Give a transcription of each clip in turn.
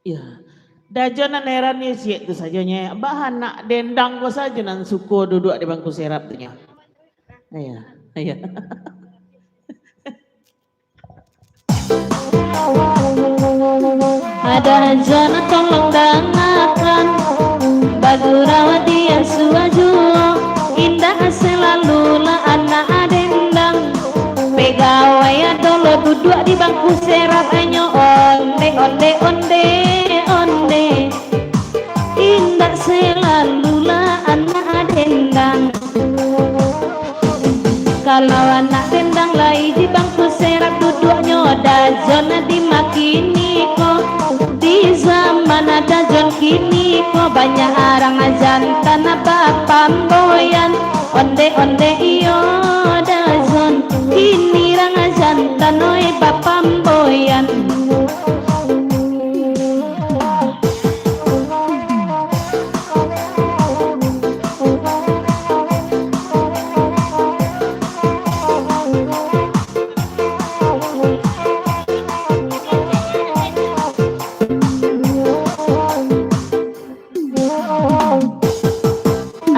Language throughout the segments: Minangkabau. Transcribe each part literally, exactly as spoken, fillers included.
Iyo. Dajon nan heran ni ciek tu sajo nyo. Baa anak dendang ko sajo nan suko duduak di bangku serap tu nyo. Iyo, iyo. Dajon tolong dangakan, bagurau di asua juo, indak selalu lah anak dendang. Pegawai ado lo duduak di bangku serap nyo, onde, onde, onde, onde. Indak selalu lah anak dendang. Kalau anak dendang lai di bangku serap duduaknyo, dajon di ma kini ko. Di zaman dajon kini ko, banyak urang jantan bapamboyan. Onde, onde iyo dajon, kini urang jantan oi bapamboyan.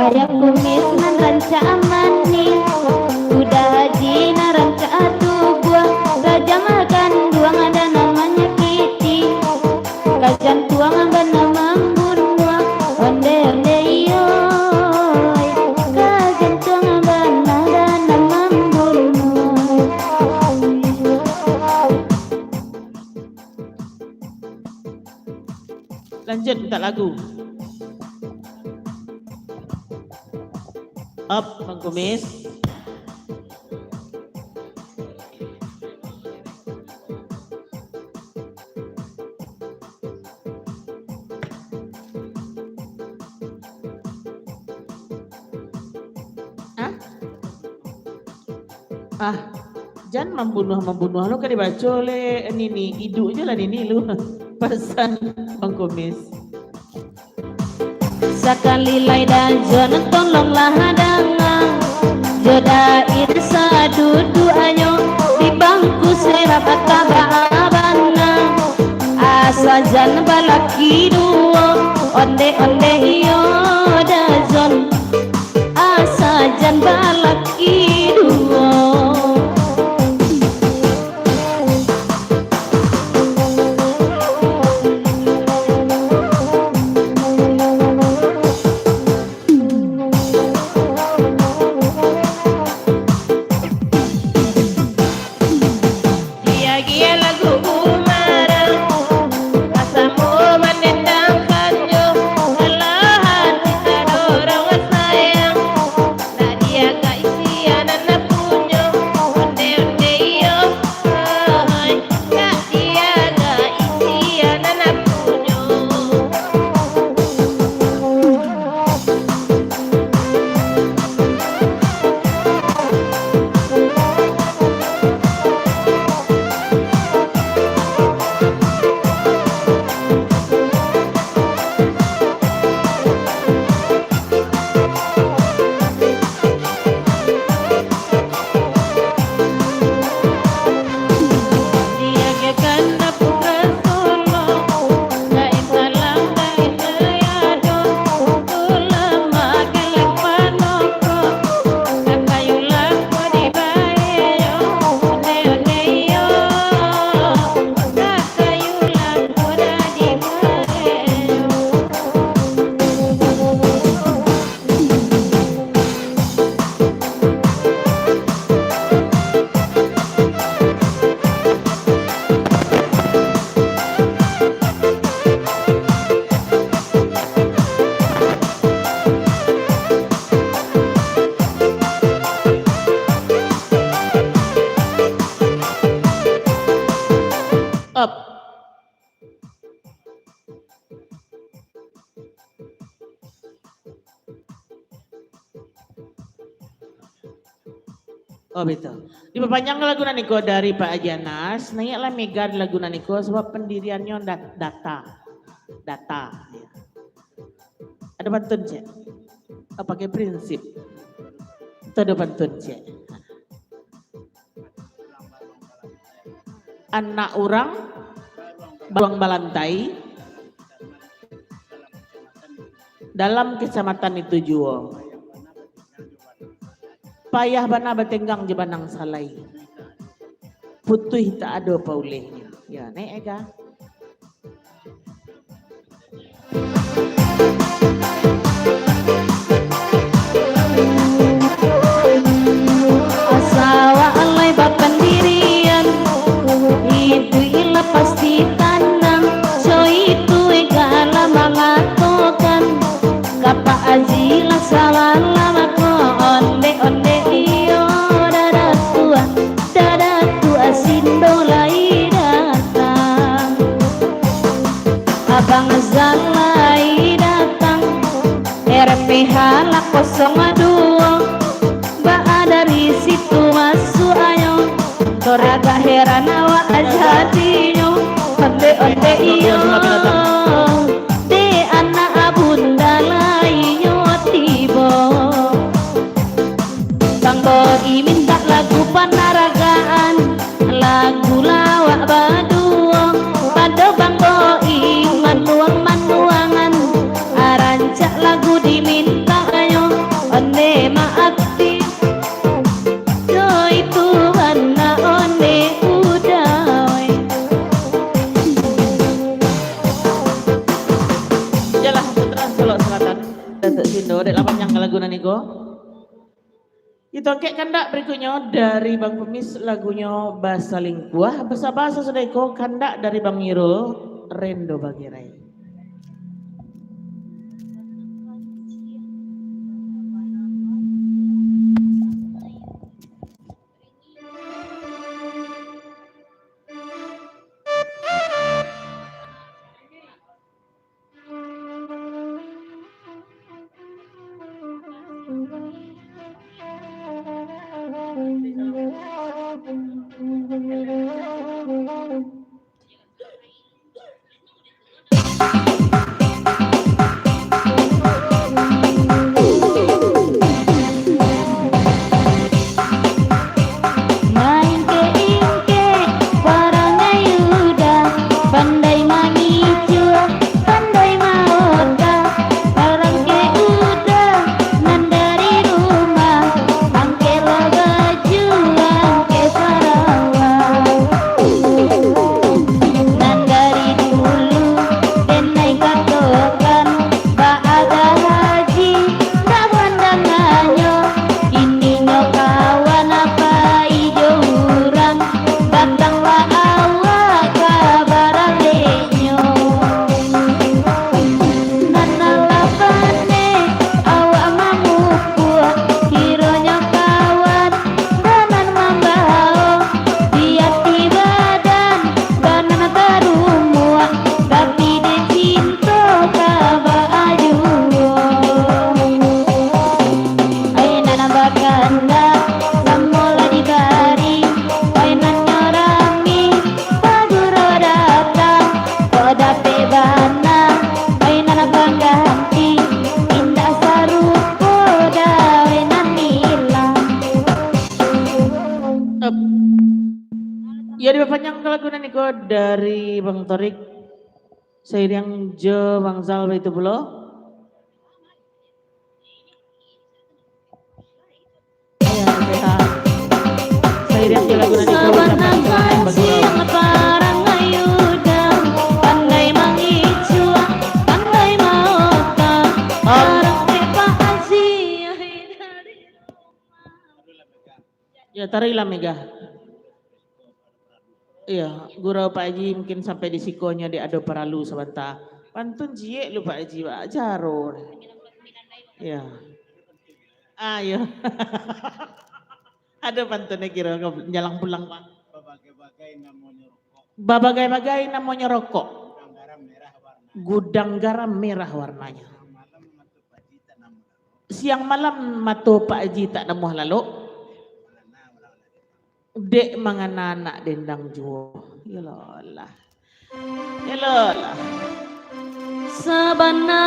Ayam kumis nan rancak manih, kuda haji nan rancak tubuah, raja makan duang ada nan manyakiti, kajantuang bana mambunuah, onde, onde iyo, kajantuang bana, bana mambunuah. Lanjut mintak lagu. Up, Bang Kumis. Hah? Ah, jan mambunuah-mambunuah lo ka dibaco oleh Nini. Iduik je lah Nini lu. Pasan Bang Kumis. Sakali lai dajon tolonglah danga, jo dair saduduaknyo, di bangku serap tabak bana. Asa jan balaki duo, onde-onde iyo dajon. Asa jan balaki duo. Diagiah lagu Umar, asamo mandendangkannyo, alah hati sadorong sayang. Nak diagak isian anak punyo, onde-onde iyo, hai. Nak diagak isian anak punyo. Up. Oh, betul. Dipapanjang lagu nan iko dari Pak Haji Anas, naiaklah mega lagu nan iko, sabab pandiriannyo dat-, data. Data. Ado pantun, cek. Oh, pakai prinsip. Itu ado pantun, cek. Anak urang baruang balantai, Dalam kecamatan itu juo. Payah bana batenggang jo banang salai. Putuih tak ado paulehnyo. Ya, naik Ega. Asa awak lai bapandirian, iduik lah pasti tanang. Jo itu Ega lah mangatokan, ka Pak Aji lah salam, mako ondeh-ondeh iyo, dada tuo, dada tuo Sindo lai datang. Abang Zal lai datang, R P H lah kosong duo. Baa dari situ masuaknyo, toragak heran awak jadinyo. Ondeh-ondeh iyo, dek anak bunda lai nyo tibo. Bang Boi mintak lagu panaragaan, lagu lawak baduo. Pado Bang Boi manuang-manuangan, arancak lagu dimintaknyo, ondeh maati. Jo itu bana ondeh udah, weh. Yalah, Putra Solok Selatan. Datuk Sindo, dek lah panjang lagu nan iko. Kito angkek kandak barikutnyo dari Bang Pemis, lagunyo Basalingkuah. Basaba sasudah iko kandak dari Bang Irul, Rendo Bagerai. Maingkek-ingkek parangai uda, pandai mangicuah, pandai maota, parangkek uda nan dari rumah, angkeklah baju, angkek sarawa. Nan dari dulu, denai katokan, baa Haji, ndak pandangannyo, kini nyo kawan apai jo urang, datanglah awak ka baraleknyo. Nan alah paneh awak mamupuak, kironyo kawan, banan mambao, di ati badan, banan tarumuak, tapi dek cinto ka baa juo. Ai nan bakandak, samo lah dibari, ai nan nyo rami, paguro datang, kok dapek bana, ai nan pangganti, indak sarupo dek ai nan ilang. Up. Ya, dipapanjang ka lagu nan iko dari Bang Torik. Sairiang jo Bang Zal baitu pulo. Ya, sehat. Sairiang jo lagu nan iko, Sabana ucapan selamat bagi siang urang. Parang ayuda, pandai mangicuah, pandai maota. Om. Parang Pak Haji, ai dari rumah. Ya, taruihlah Mega. Iya, Gurau Pak Haji mungkin sampai di sikonyo, dek ado paralu sabanta. Pantun ciek lu Pak Haji, Pak. Jaro. Iya. Ah, iya. Ado pantunnyo kiro jalang pulang, Pak. Babagai-bagai namonyo rokok. Babagai-bagai namonyo rokok. Gudang garam merah warna. Gudang garam merah warnanya. Siang malam mato Pak Haji tak namuah lalok. Siang malam mato Pak Haji tak namuah lalok. Dek mangana anak dendang juo. Iyolah. Iyolah. Sabana,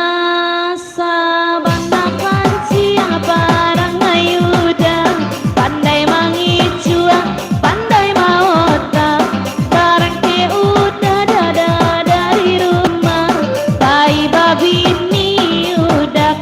sabana panciang parang ayuda, pandai mangicuah, pandai maota, barangkek uda dada dari rumah, pai babini uda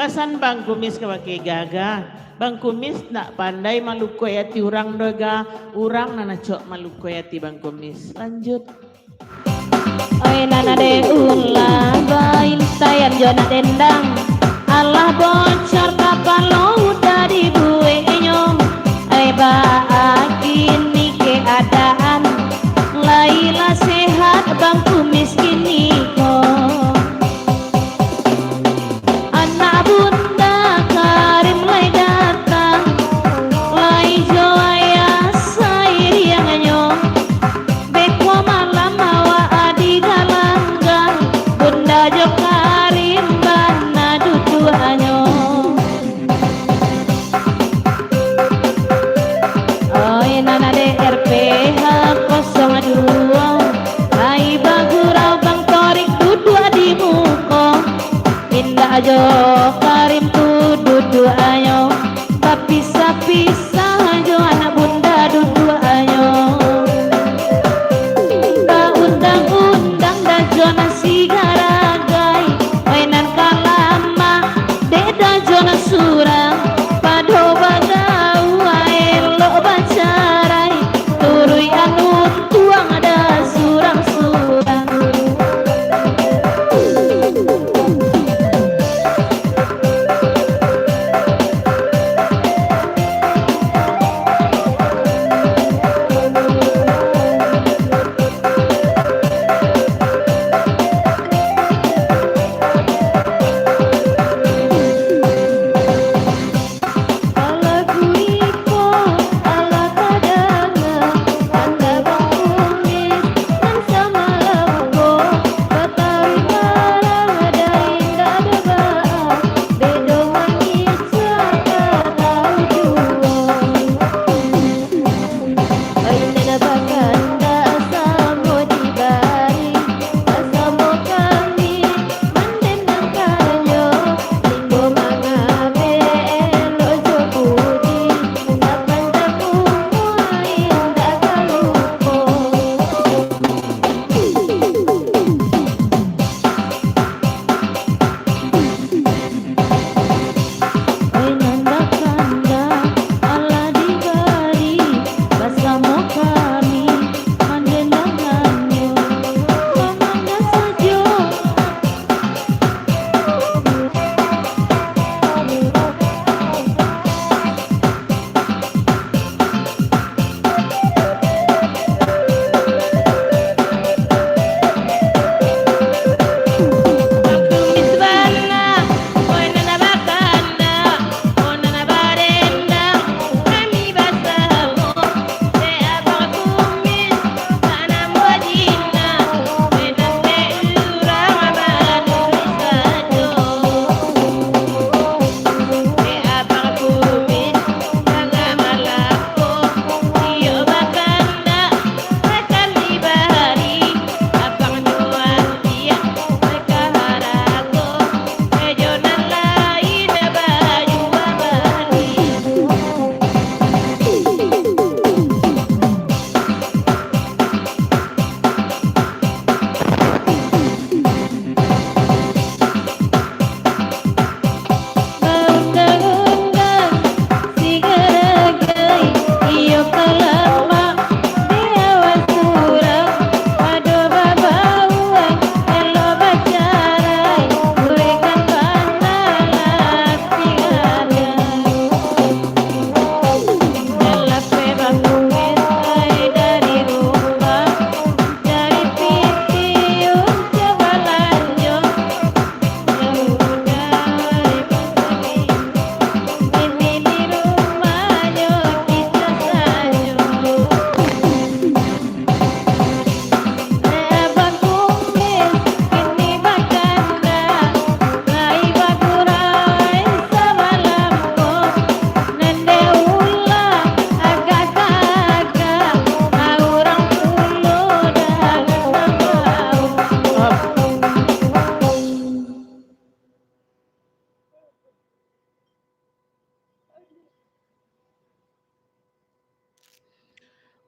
Pasan Bang Kumis ka bakeh Gaga. Bang Kumis ndak pandai malukoi ati urang doh, Ga. Urang nan acok malukoi ati Bang Kumis. Lanjut. Oi nan ade ulah baintaian jo anak dendang. Alah bocor kapalo udah dibueknyo. Ai baa kini keadaan. Lai lah sehat Bang Kumis kini ko. Anak Bunda Karim lai datang, lai jo ayah sairiangnyo. Beko malam awak di galanggang, Bunda jo Karim bana duduaknyo. Oi nan ade R P H kosong duo, ai bagurau Bang Torik duduak di muko. Indak jo Karim tu duduaknyo, bapisah-pisah jo anak Bunda duduaknyo. Baundang-undang dah jo nan sigaragai, oi nan ka lamak dek dah jo nan surang. Pado bagaua elok bacarai, turuik anu tuang dah surang-surang.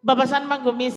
Bapasan Bang Kumis